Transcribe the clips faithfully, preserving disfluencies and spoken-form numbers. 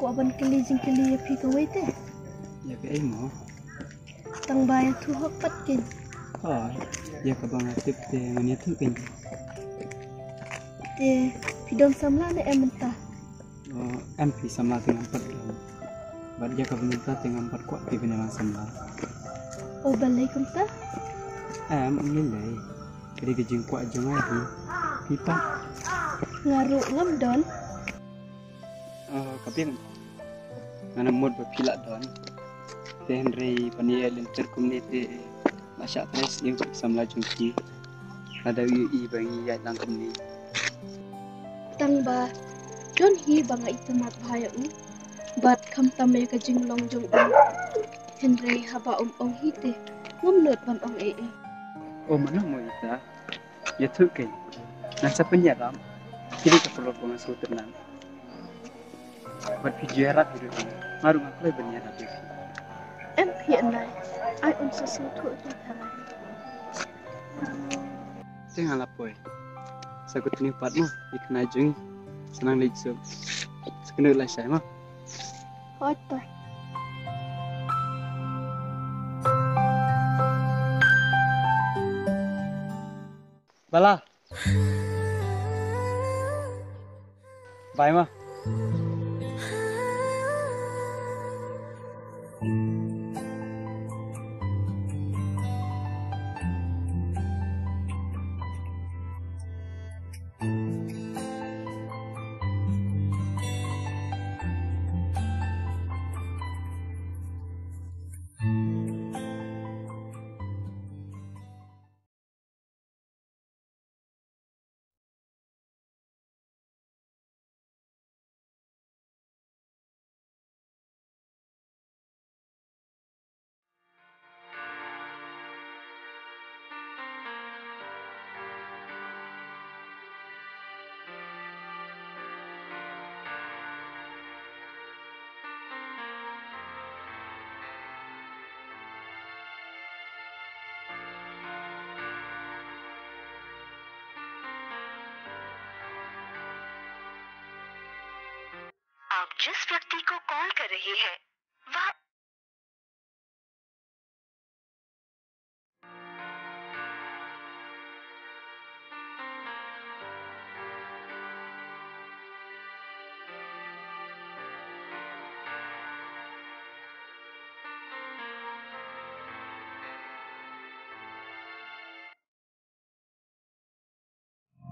Kwah ban kylli jingkylli ïa phi kawei te. Ïa kaei mo? Tang ba ïathuh hok pat kein. Oh, ïa kaba nga tip te ngan ïathuh kein. Te phi don samla ne em mynta? Oh, em phi samla te ngam pat don. Bad ïa kaba mynta te ngam pat kwah phi ban ïalang samla. Oh, balei kumta? Em, ym lei lei. Ka dei ka jingkwah jong nga hi. Phi pat? Nga ruh ngam don. Ah, ka biang. Nga nang mut ba phi lah don. Te hynrei ban ïa lynter kumne te la shah trei sniew samla jong phi. Lada u ïohi ba ngi ïaid lang kumne. Tang ba don hi ba nga itynnad bha ïa u. Bad khamtam ïa ka jinglong jong u. Hynrei haba um ong hi te ngam nud ban ong ei ei. Oh, mano mo ita? Ïathuh kein. Ngan sa pynïalam. Kine ka pynlong ba nga sngewtynnad. Bad phi ju ïarap hi ruh. Nga ruh nga kloi ban ïarap ïa phi. Em phi, Anai. Ai un sa sngewthuh ïa phi tharai. Te nga la poi. Sa continue pat mo. Ïa kane jong ngi. Sa nang leit suk. Sa kynduh lashai mo. Hooid to. Bala. Bye ma. आप जिस व्यक्ति को कॉल कर रहे हैं, वह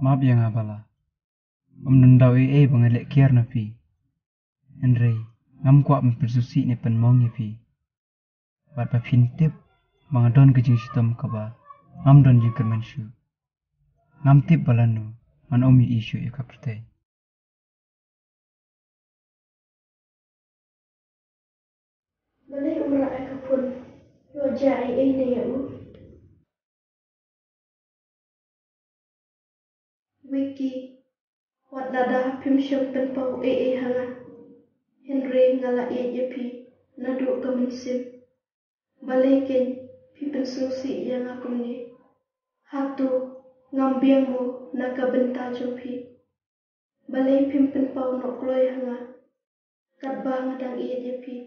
Map ïa nga Bala. Ym don daw ei ei ba nga leh kiar na phi. Hynrei ngam kwah ban pynsngewsih ne pynmong ïa phi. Bad ba phin tip ba nga don ka jingshitom kaba ngam don jingkyrmen shuh. Ngam tip ba lano ngan ym ïohi shuh ïa ka pyrthei. Balei um rah ïa ka phone? Ïoh jia ei ei ne ïa u? Vicky, wat lada phim shym pynpaw ei ei ha nga, hynrei nga la ïeit ïa phi naduh ka mynsiem. Balei kein phi pynsngewsih ïa nga kumne? Hato ngam biang mo na ka bynta jong phi? Balei phim pynpaw noh kloi ha nga katba nga dang ïeit ïa phi?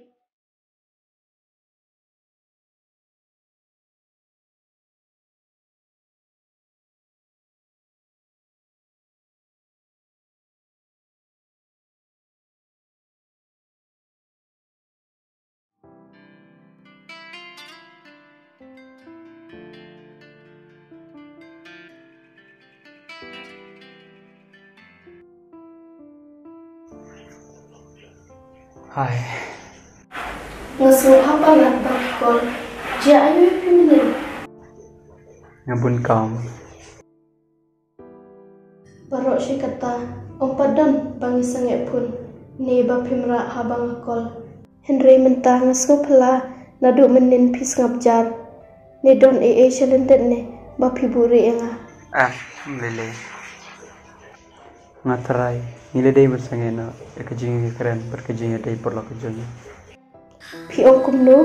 Hai. Nga sngewbha palat ba phi call. Jia aiu ïa phi mynnin? Nga bun kam. Baroh shi katta, ym pat don ba ngi sangeh phone ne ba phim rah haba nga call. Hynrei mynta nga sngewphylla naduh mynnin phi sngap jar. Ne don ei ei sha lyndet ne ba phi buhrieh ïa nga? Ah, ym lei lei. Nga trai, ngi la dei ban sangeh noh ïa ka jingïakren bad ka jingïadei paralok ka jong ngi. Phi ong kumno?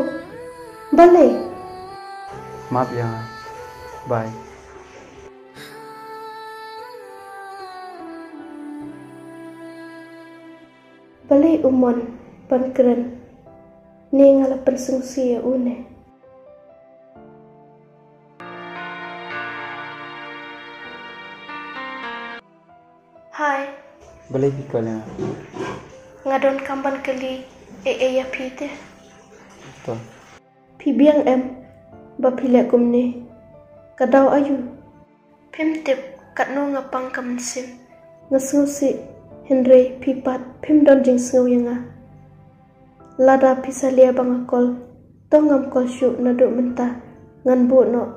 Balei? Map ïa nga. Bye. Balei u mon? ban kren. Ne nga la pynsngewsih ïa une. Hi. Balei phi call ïa nga? Nga donkam ban kylli ei ei ïa phi te. To. Phi biang em ba phi leh kumne? Ka daw aïu? Phim tip katno nga pang ka mynsiem. Nga sngewsih, hynrei phi pat phim don jingsngew ïa nga. Lada phi salia ba nga call, to ngam call shuh naduh mynta, ngan buh noh.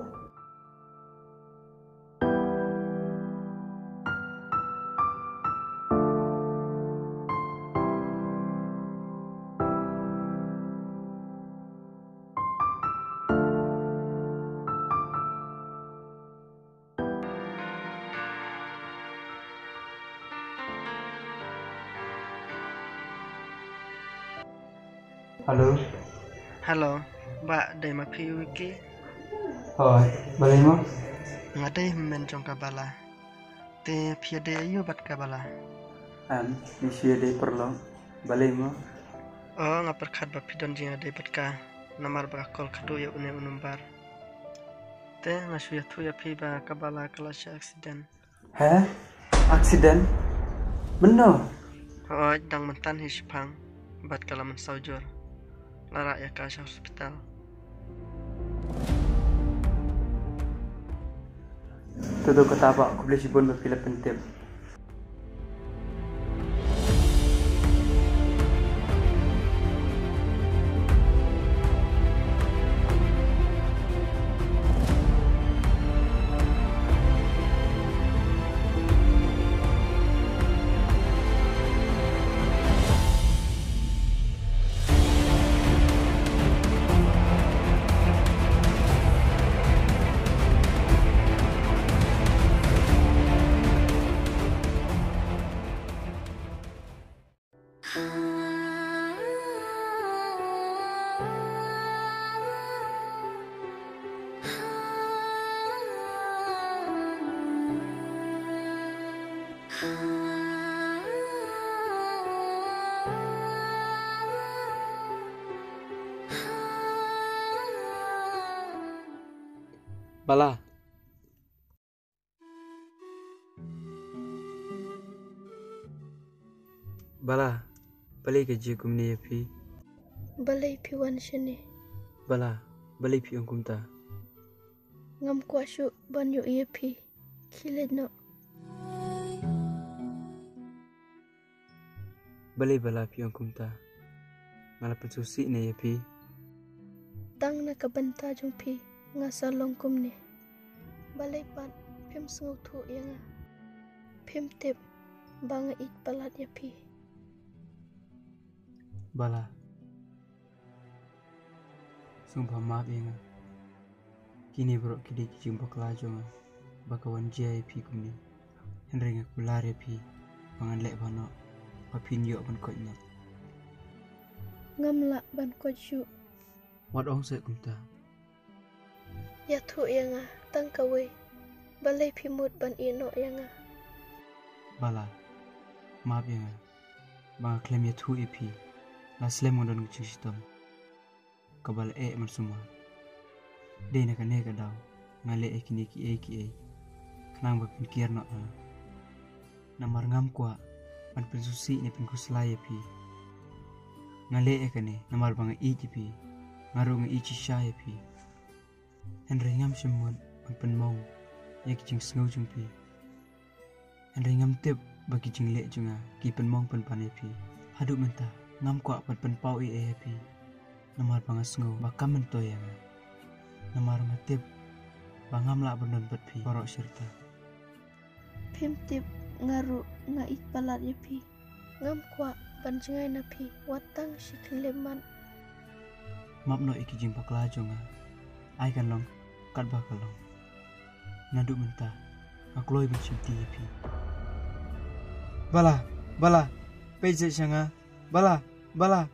Hello. Hello, ba dei ma phi Wiki? Hooid, balei mo? Nga dei hynmen jong ka Bala. Te phi ïadei aïu bad ka Bala? Em, nga shu ïadei paralok. Balei mo? Oh, nga pyrkhat ba phi don jingïadei bad ka, namar ba ka call khadduh ïa une u number. Te nga shu ïathuh ïa phi ba ka Bala ka la shah accident. He? Accident? Mynno? Hooid, dang mynta hi shiphang bad ka la mynsaw jur. La rah ïa ka sha hospital. To, to, kata bah, khublei shibun ba phi la pyntip. Bala. Bala, balei ka jia kumne ïa phi? Balei phi wan shane? Bala, balei phi ong kumta? Ngam kwah shuh ban ïohi ïa phi. Khie leit noh. Balei Bala phi ong kumta? Nga la pynsngewsih ne ïa phi? Tang na ka bynta jong phi nga sa long kumne. Balei pat phim sngewthuh ïa nga? Phim tip ba nga ïeit palat ïa phi. Bala, sngewbha map ïa nga. Kine baroh ki dei ki jingbakla jong nga ba ka wan jia ïa phi kumne. Hynrei nga kular ïa phi ba ngan leh bha noh ba phin ïoh ban koit noh. Ngam lah ban koit shuh. Wat ong seh kumta. Ïathuh ïa nga tang kawei, balei phi mut ban ïeh noh ïa nga? Bala, map ïa nga ba nga khlem ïathuh ïa phi. La slem nga don ka jingshitom kaba la eh mynsumar. Dei na kane ka daw nga leh ïa kine kiei kiei khnang ba phin kiar noh ïa nga. Namar ngam kwah ban pynsngewsih ne pynkhuslai ïa phi. Nga leh ïa kane namar ba nga ïeit ïa phi. Nga ruh nga ïeit shisha ïa phi. Hynrei ngam shym mut ban pynmong ïa ki jingsngew jong phi. Hynrei ngam tip ba ki jingleh jong nga ki pynmong pynban ïa phi. Haduh mynta ngam kwah ban pynpaw ei ei ïa phi. Namar ba nga sngew ba kam myntoi ïa nga. Namar nga tip ba ngam lah ban don bad phi baroh shi rta. Phim tip nga ruh nga ïeit palat ïa phi. Ngam kwah ban jngai na phi wat tang shi khyllipmat. Map noh ïa ki jingbakla jong nga. Ai kan long katba ka long. Naduh mynta nga kloi ban shimti ïa phi. Bala, Bala, peit seh sha nga. Bala, Bala.